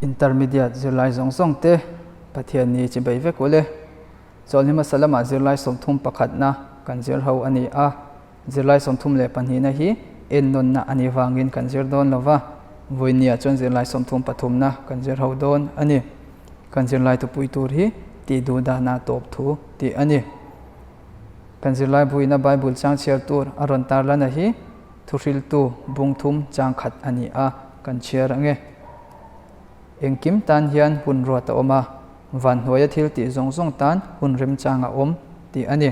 Intermediate zirlai zawng zawng te Pathianni chi bei vek ule. Chawlhni hmasa lamah zirlai 31na kan zir ho a ni a, zirlai 32na hi ennawnna a nih vangin kan zir dawn lo va, vawinia chuan zirlai 33na kan zir ho dawn a ni. Kan zirlai thupui tur hi tih duh dana tawp thu tih a ni. Kan zirlai buina Bible chang chhiar tur a rawn tarlana hi thuhriltu bung thum chang khat a ni a, kan chhiar ange. Engkim tan hian hun ruat a awm a, van hnuaia thil tih zawng zawng tan hun remchang a awm tih a ni.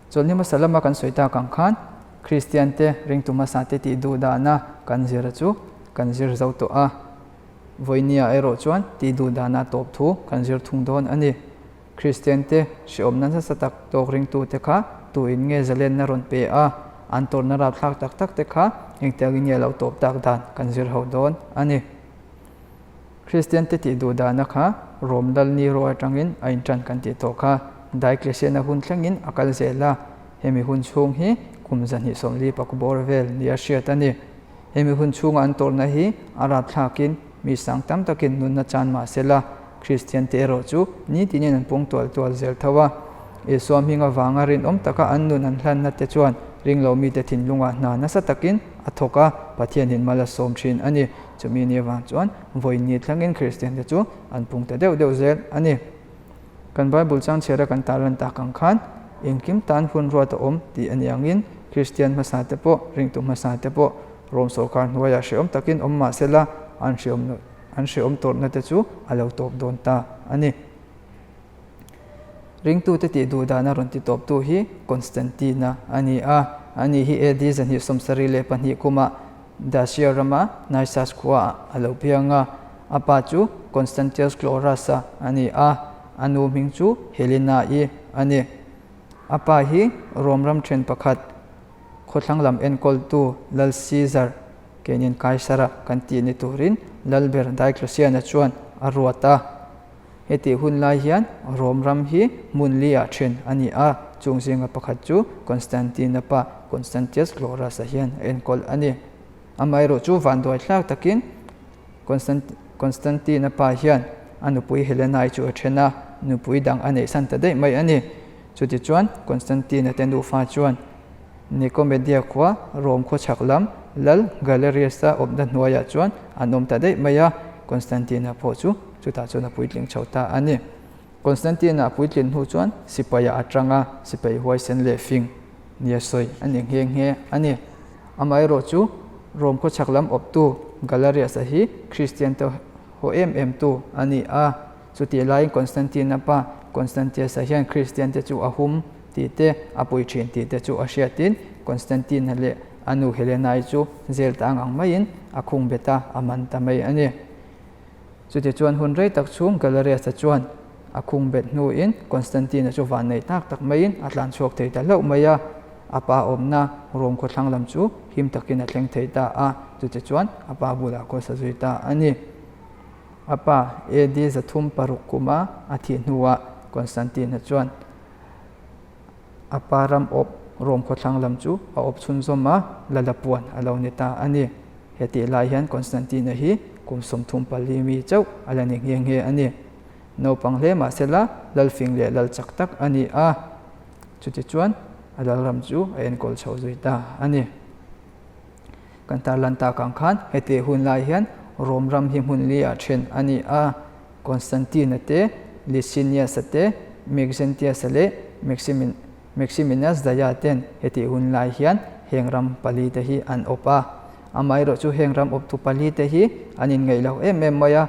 Chawlhni hmasa lama kan sawi tak ang khan Kristian te ringtu hmasa te tih duh dana kan zir chu kan zir zo tawh a. Vawinia erawh chuan tih duh dana tawp thu kan zir thung dawn a ni. Kristian te hrehawmna nasa tak tawk ringtute kha tuin nge zalenna rawn pe a, an tawrhna rapthlak tak tak te kha engtiangin nge lo tawp tak dan kan zir ho dawn a ni. Kristian te tih duh dana kha Rom lal Nero atangin a intan kan tih tawh kha Diocletian-a hun thlengin a kal zel a, hemi hun chhung hi kum 240 pakbawr vel nia hriat a ni. Hemi hun chhunga an tawrhna hi a rapthlakin mi sang tam takin nunna chan mah se la, Kristian te erawh chu nitinin an pung tual tual zel tho a. Isua hming avanga rinawm taka an nun an hlanna te chuan ringlo mite thinlungah hna nasa takin a thawk a, Pathianin mal a sawm thin a ni. Chumi ni avang chuan vawiin thlangin Kristian te chu an pung ta deuh deuh zel a ni. Kan Bible chang chhiara kan tarlan tak ang khan engkim tan hun ruat a awm tih a ni angin Kristian hmasa te pawh, ringtu hmasa te pawh Rom sawrkar hnuaiah hrehawm takin awm mah sela an hrehawm an hrehawm tawrhna te chu a lo tawp dawn ta a ni. Ringtute tih duh dana rawn ti tawptu hi Constantine-a a ni a, ani hi AD 272 kumah Dacia rama Naissus khuaah a lo piang a, a pa chu Constantius Chlorus-a a ni a, a nu hming chu Helena-i a ni. A pa hi Rom ram then pakhat, khawthlang lam enkawltu Lal Caesar, keinin Kaisara kan tih ni turin Lalber Diocletian-a chuan a ruat a. Hetih hun lai hian Rom ram hi hmun li-ah then a ni a, chung zinga pakhat chu Constantine-a pa Constantius Chlorus-a hian a enkawl a ni. Amaherawh chu vanduai thlak takin Constantine-a pa hian a nupui Helena-i chu a then a, nupui dang a neihsan ta daih mai a ni. Chutichuan Constantine-a te nufa chuan Nicomedia khua Rome khawchhak lam Lal Galerius-a awmna hnuaiah chuan an awm ta daih mai a, Constantine-a pawh chu chutah chuan a puitling chho ta a ni. Constantine-a a puitlin hnu chuan sipaia a tang a, sipai huaisen leh fing nia sawi a ni nghe nghe a ni. Amaherawh chu Rome khawchhak lam awptu Galerius-a hi Kristian-te haw em em tu a ni a, Chutih laiin Constantine-a pa Constantius-a hian Kristiante chu a hum tih te, a pui thin tih te chu a hriatin Constantine-a leh a nu Helena-i chu zel tang ang maiin a khung bet a, a man ta mai a ni. Chutichuan hun rei tak chhung Galerius-a chuan a khung bet hnuin Constantine-a chu vanneih tak tak maiin a tlan chhuak thei ta hlauh mai a, a pa awmna Rome khawthlang lam chu him takin a thleng thei ta a, chutichuan a pa bulah khawsa zui ta a ni. A pa AD 306 kuma a thih hnuah Constantine-a chuan a pa ram awp Rome khawthlang lam chu a awp chhunzawm a, Lalapuan a lo ni ta a ni. Hetih lai hian Constantine-a hi kum 34 mi chauh a la ni nghe nghe a ni. Naupang hle mah sela Lalfing leh Lal chak tak a ni a, chutichuan a lalram chu a enkawl chho zui ta a ni. Kan tarlan tak ang khan heti hun lai hian Rom ram hi hmun li ah then a ni a, Constantine-a te, Licinius-a te, Maxentius-a leh Maximinus Daia ten heti hun lai hian heng ram pali te hi an awp a. Amaherawh chu heng ram awptu pali te hi an inngeih lo em em mai a,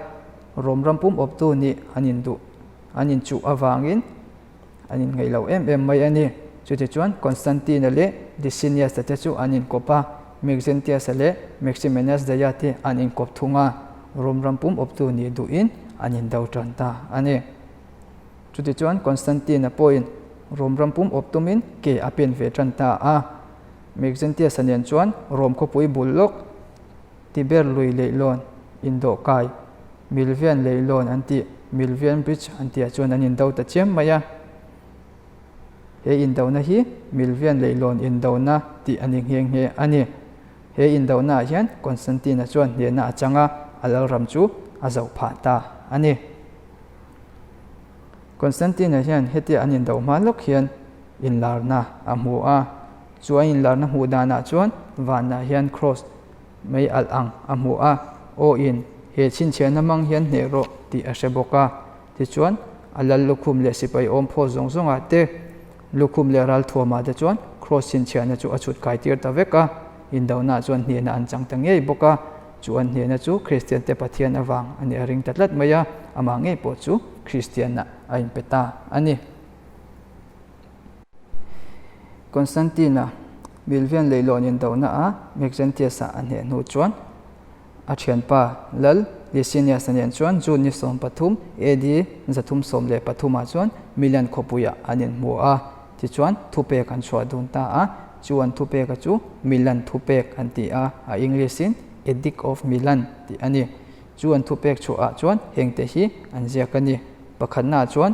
Rom ram pum awptu nih an induh an inchuh avangin An inngeih lo em em mai a ni. Chutichuan Constantine-a leh Licinius-a te chu an inkawp a, Maxentius-a leh Maximinus Daia te an inkawp thung a, Rom ram pum awptu nih duhin an indo tan ta a ni. Chutichuan Constantine-a pawhin Rom ram pum awp tumin ke a pen ve tan ta a. Maxentius-a nen chuan Rom khawpui bul lawk Tiber lui leihlawn indawhkai, Milvian leihlawn an tih, Milvian Bridge an tihah chuan an indo ta chiam mai a. He indona hi Milvian leihlawn indona tih a ni nghe nghe a ni. He indonaah hian Constantine-a chuan hnehna a chang a, a lalram chu a zoh phah ta a ni. Constantine-a hian hetia an indo hma lawk hian inlarna a hmu a, chu a inlarna hmuh danah chuan vanah hian kraws mei alh ang a hmu a, aw in he chhinchhiahna hmang hian hneh rawh tih a hre bawk a. Tichuan, a lal lukhum leh sipai awm phaw zawng zawngah te, lukhum leh ralthuamah te chuan kraws chhinchhiahna chu a chhut kai tir ta vek a, indonah chuan hnehna an chang ta ngei bawk a, chu an hnehna chu Kristiante Pathian avang a nih a ring ta tlat mai a, amah ngei pawh chu Kristianah a inpe ta a ni. Constantine-a Milvian leihlawn indonaah Maxentius-a a hneh hnu chuan A thianpa Lal Licinius-a nen chuan June ni 13 AD 313 ah chuan Milan khawpuiah an inhmu a, tichuan thupek an chhuah dun ta a, chu an thupeka chu Milan thupek an ti a, a English-in Edict of Milan tih a ni. Chu an thupek chhuahah chuan hengte hi an ziak a ni. Pakhatnaah chuan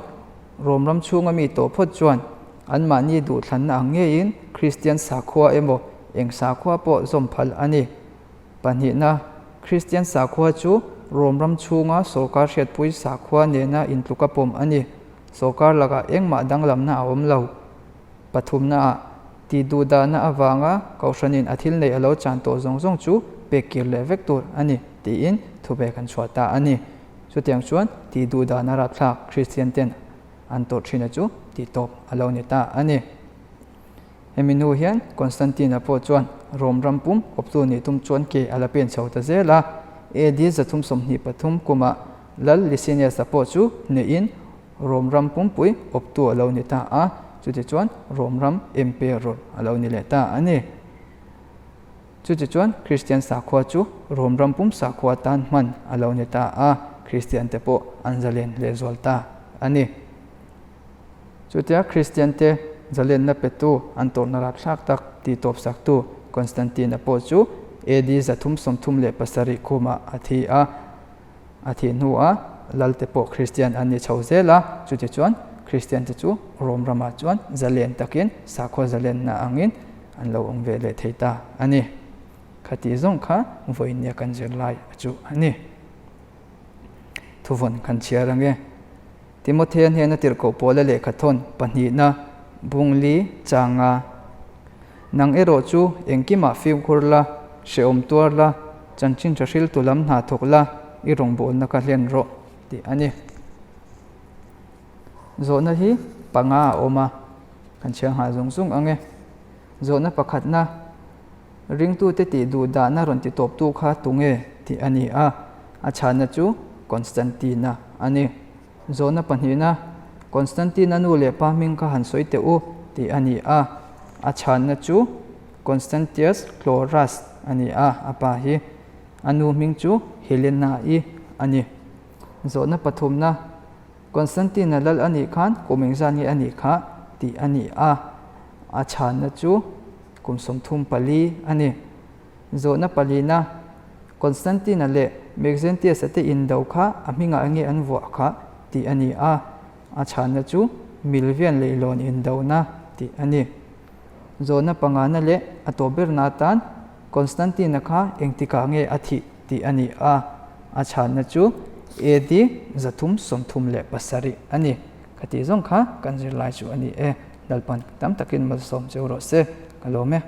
Rom ram chhunga mi tawh phawt chuan anmahni duhthlanna ang ngeiin Kristian sakhua emaw eng sakhua pawh zawm phal a ni. Pahnihna, Kristian sakhua chu Rom ram chhunga sawrkar hriatpui sakhua nena intluka pawm a ni. Sawrkar lakah engmah danglamna a awm lo. Pathumnaah, tih duhdahna avanga Kohhranin a thil neih a lo chan tawh zawng zawng chu pek kir leh vek tur a ni, tiin thupek an chhuah ta a ni. Chutiang chuan tih duhdahna rapthlak Kristian ten an tawrh thina chu tihtawp a lo ni ta a ni. Hemi hnu hian Constantine-a pawh chuan Rom ram pum awptu nih tum chuan ke a la pen chho ta zel a. AD 323 kumah Lal Licinius-a pawh chu hnehin Rom ram pumpui awptu a lo ni ta a, chutichuan Rom ram emperor a lo ni leh ta a ni. Chutichuan Kristian sakhua chu Rom ram pum sakhua tan hman a lo ni ta a, Kristiante pawh an zalen lehzual ta a ni. Chutia Kristiante zalenna petu an tawrhna rapthlak tak tih tawpsaktu Constantine-a pawh chu AD 337 khumah a thi a. A thih hnuah lalte pawh Kristian an ni chho zel a, chutichuan Kristiante chu Rom ramah chuan zalen takin sakhaw zalenna angin an lo awm ve leh thei ta a ni. Khati zawng kha vawinia kan zirlai a chu a ni. Thuvawn kan chhiar ange. Timothea hnena tirhkoh pawla lehkha thawn pahnihna bungli changa nang erawh chu engkimah fimkhur la, hrehawm tuar la, chanchin tha hriltu lam hna thawk la, i rawngbawlna ka hlen rawh tih a ni. Zawhna hi panga a awm a, kan chhiar nghal zung zung ang e. Zawhna pakhatna, Ringtute tih duh dahna rawn ti tawptu kha tunge tih a ni a, a chhanna chu Constantine-a a ni. Zawhna pahnihna, Constantine-a nu leh pa hming kha han sawi teh u tih a ni a, a chhanna chu Constantius Chlorus a ni a, a pa hi a nu hming chu Helena-i a ni. Zawhna pathumna, Constantine-a lal a nih khan kum engzat nge a nih kha tih a ni a, a chhanna chu kum 34 a ni. Zawhna palina, Constantine-a leh Maxentius-a te indo kha a hmingah nge an vuah kha tih a ni a, a chhanna chu Milvian leihlawn indona tih a ni. Zawhna pangana leh a tawp berna atan Constantine-a kha engtikah nge a thih tih a ni a, a chhanna chu AD 337 a ni. Khatih zawng kha kan zirlai chu a ni e. Lalpan tam takin malsawm cheu rawh se. Ka lawm e.